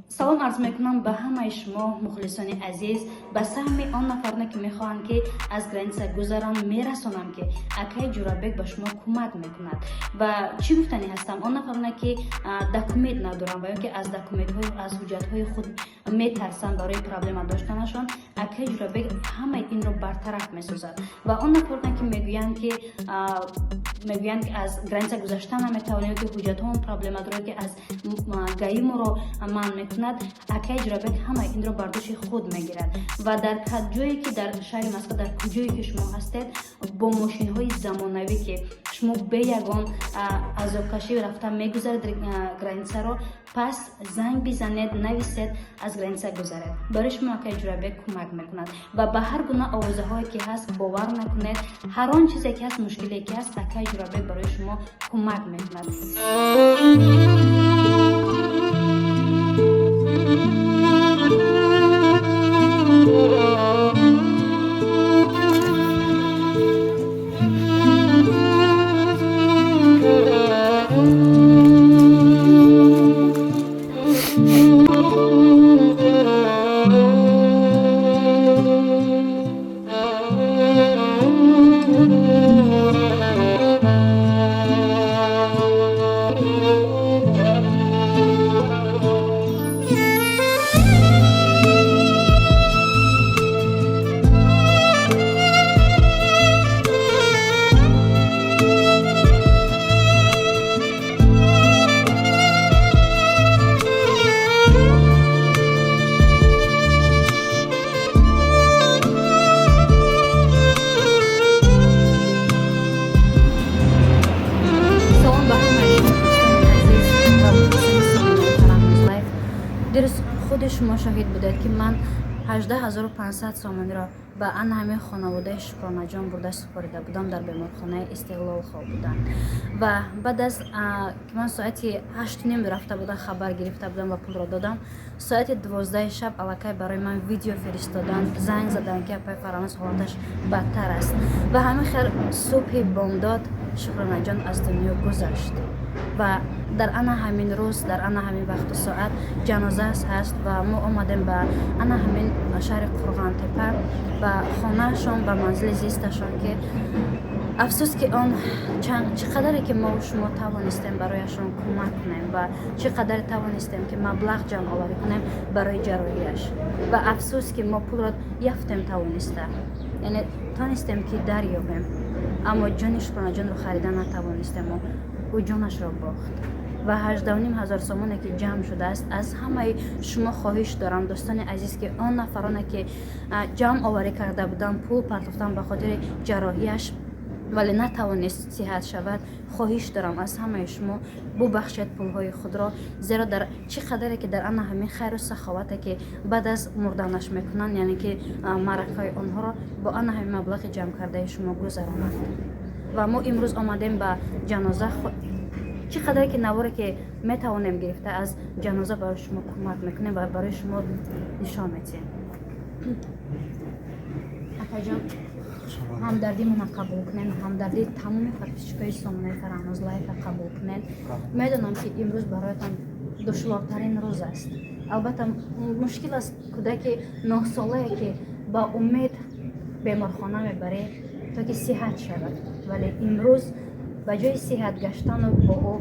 Салом арз мекунам ба ҳамаи шумо, мухлисони азиз. Ба саҳми он нафароне, ки мехоҳанд, ки аз граница гузаранд, мерасонам, ки акаи Ҷурабек ба шумо кӯмак мекунад. Ва чӣ гуфтанӣ ҳастам: он нафароне, ки документ надоранд ва ё ки аз документҳои, аз ҳуҷҷатҳои худ метарсанд барои проблема доштанашон, акаи Ҷурабек ҳамаи инро бартараф месозад. Ва он нафароне, ки мегӯянд, ки аз граница гузаштан наметавонем ё ки ҳуҷҷатҳоон проблема дорад, ки аз ГАИ моро манъ мекунад, акаи Ҷурабек ҳамаи инро бар дӯши худ мегирад. Ва дар ҷое ки дар шаҳри Москва, дар куҷое ки шумо ҳастед, бо мошинҳои замонавӣ, ки шумо бе ягон азобкашӣ рафта мегузаред границаро. Пас занг бизанед, нависед, аз граница гузаред. Барои шумо акаи Ҷурабек кӯмак мекунад. Ва ба ҳар гуна овозаҳое ки ҳаст, бовар накунед. Ҳар он чизе ки ҳаст, мушкиле ки ҳаст, акаи Ҷурабек барои шумо кӯмак мекунад. Салом ба ҳамаи шумо, дӯстони азиз ва мухлисони сомонаи Фарҳноз Лайф. Дирӯз худи шумо шоҳид будед, ки ман 18 500 сомониро ба ана ҳамин хонаводаи Шукронаҷон бурда супорида будам. Дар беморхонаи Истиқлол хоб буданд. Ва баъд аз ки ман соати 8:30 рафта будам, хабар гирифта будам ва пулро додам, соати 12-аи шаб аллакай барои ман видео фиристоданд, занг заданд, ки апаи Фарҳноз, ҳолаташ бадтар аст. Ва ҳамин хел субҳи бомдод Шукронаҷон аз дунё гузашт. Ва дар ана ҳамин рӯз, дар ана ҳамин вақту соат ҷанозааш ҳаст ва мо омадем ба ана ҳамин шаҳри Қурғонтепа, ба хонаашон, ба манзили зисташон, ки афсӯс, ки он чӣ қадаре ки мо шумо тавонистем барояшон кӯмак кунем ва чӣ қадаре тавонистем, ки маблағ ҷамъоварӣ кунем барои ҷарроҳияш. Ва афсӯс, ки мо пулро яфтем, тавониста, яъне тонистем, ки дарёбем, аммо ҷони Шукронаҷонро харида натавонистему ӯ ҷонашро бохт. Ва 18 500 сомоне, ки ҷамъ шудааст, аз ҳамаи шумо хоҳиш дорам, дӯстони азиз, ки он нафароне, ки ҷамъ оварӣ карда буданд, пул партофтан ба хотири ҷарроҳияш, вале натавонист сиҳат шавад, хоҳиш дорам аз ҳамаи шумо, бубахшед пулҳои худро, зеро дар чӣ қадаре ки дар ана ҳамин хайру саховате, ки баъд аз мурданаш мекунанд, яъне ки маъракаҳои онҳоро бо ана ҳамин маблағи ҷамъкардаи шумо гузаронанд. Ва мо имрӯз омадем ба ҷаноза. Чӣ қадаре ки наворе ки метавонем гирифта, аз ҷаноза барои шумо кӯмак мекунем ва барои шумо нишон медиҳем. Акаҷон, ҳамдардимона қабул кунен, ҳамдардии тамоми подписчикои сомонаи Фарҳноз Лайфа қабул кунен. Медонам, ки имрӯз бароятон душвортарин рӯз аст. Албатта, мушкил аст, кӯдаки 9-солае, ки ба умед беморхона мебарӣ, то ки сиҳат шавад, вале имрӯз ба ҷои сиҳат гаштану бо ӯ,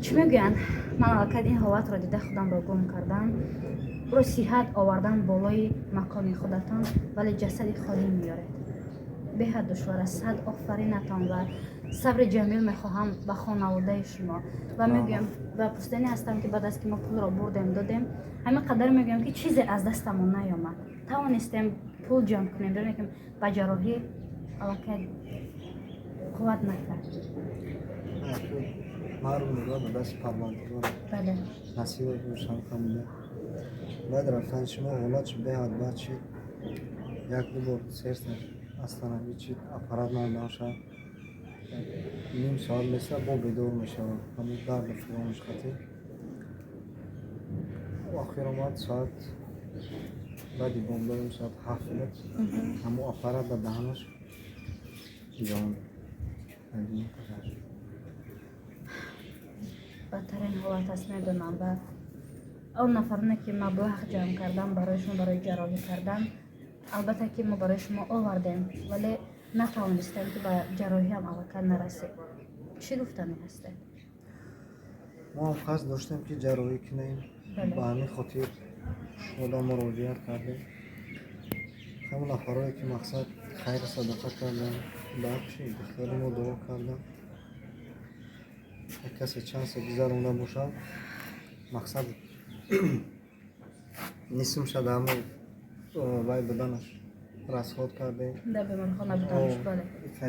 чӣ мегӯянд, ман аллакай ин ҳолатро дида худамро гум кардам, ӯро сиҳат овардан болои макони худатон, вале ҷасади холӣ меёред. Беҳад душвор аст. Сад офаринатон ва сабри ҷамил мехоҳам ба хонаводаи шумо. Ва мегӯям ва пурсидани ҳастам, ки баъд аз ки мо пулро бурдем, додем, ҳамин қадар мегӯям, ки чизе аз дастамон наёмад. Тавонистем пул ҷамъ кунем, лекин ба ҷарроҳӣ аллакай қувват накард. Маҳрум нигоҳ ба дасти Парвардигор. Насиба бошам камида. Баъд рафтани шумо ҳолатш беҳад бад шид. Як ду бор сердцаш остановить шид, аппарат мондаша. Ним соат меса бо бедор мешавад, ҳамун дарду фиғонаш қатӣ. Охир омад, соат баъди бомдодим, соат 7 буд, ҳамун аппарат ба даҳанаш ҷон аз дунё гузашт. Бадтарин ҳолат аст, медонам. Ва Он нафароне, ки маблағ ҷамъ кардан барои шумо, барои ҷарроҳӣ кардан, албатта, ки мо барои шумо овардем, вале натавонистем, ки ба ҷарроҳиам аллакай нарасид. Чӣ гуфтанӣ ҳастед? Мо ҳам қасд доштем, ки ҷарроҳӣ кунем. Ба ҳамин хотир шумода муроҷиат кардем. Ҳамон нафарое, ки мақсад хайру садақа карданд, ба ҳаққи духтари мо дуо карданд. Як касе чанд сол гузаронда бошад, мақсад нисм шада, ҳамон вай буданаш расход кардем. Дар беморхона буданаш, бале.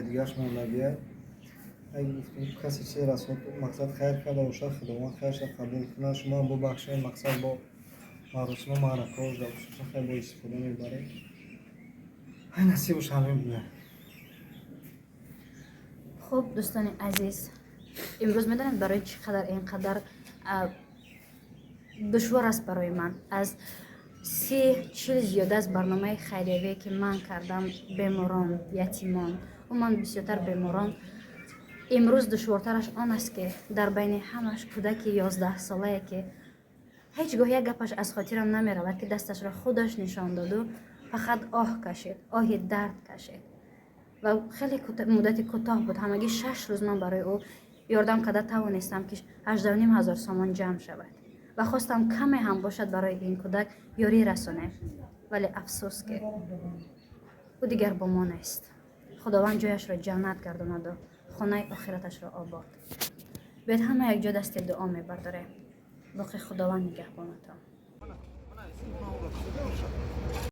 Дигараш мондагия. Гуфтем, касе чизе расход, мақсад хайр карда бошад, Худованд хайрша қабул кунад. Шумо бубахшед, мақсад бо маросимо, маъракаҳо бошад, хайр бо истифода мебарем. Ай, насибаш ҳамин буда. Хуб, дӯстони азиз, имрӯз медонед, барои чӣ қадар ин қадар душвор аст барои ман? Аз 30-40 зиёда аз барномаи хайриявие, ки ман кардам, беморон, ятимон, умуман бисёртар беморон, имрӯз душвортараш он аст, ки дар байни ҳамаш кӯдаки 11-солае, ки ҳеҷ гоҳ як гапаш аз хотирам намеравад, ки дасташро худаш нишон доду фақат оҳ кашид, оҳи дард кашид. Ва хеле муддати кӯтоҳ буд, ҳамагӣ 6 рӯз ман барои ӯ ёрдам карда тавонистам, ки 18,5 ҳазор сомон ҷамъ шавад, ва хостам каме ҳам бошад барои ин кӯдак ёрӣ расонем, вале афсӯс, ки ӯ дигар бо мо нест. Худованд ҷояшро ҷаннат гардонаду хонаи охираташро обод. Биёед, ҳама якҷо дасти дуо мебардорем. Боқӣ Худованд нигаҳбонатон.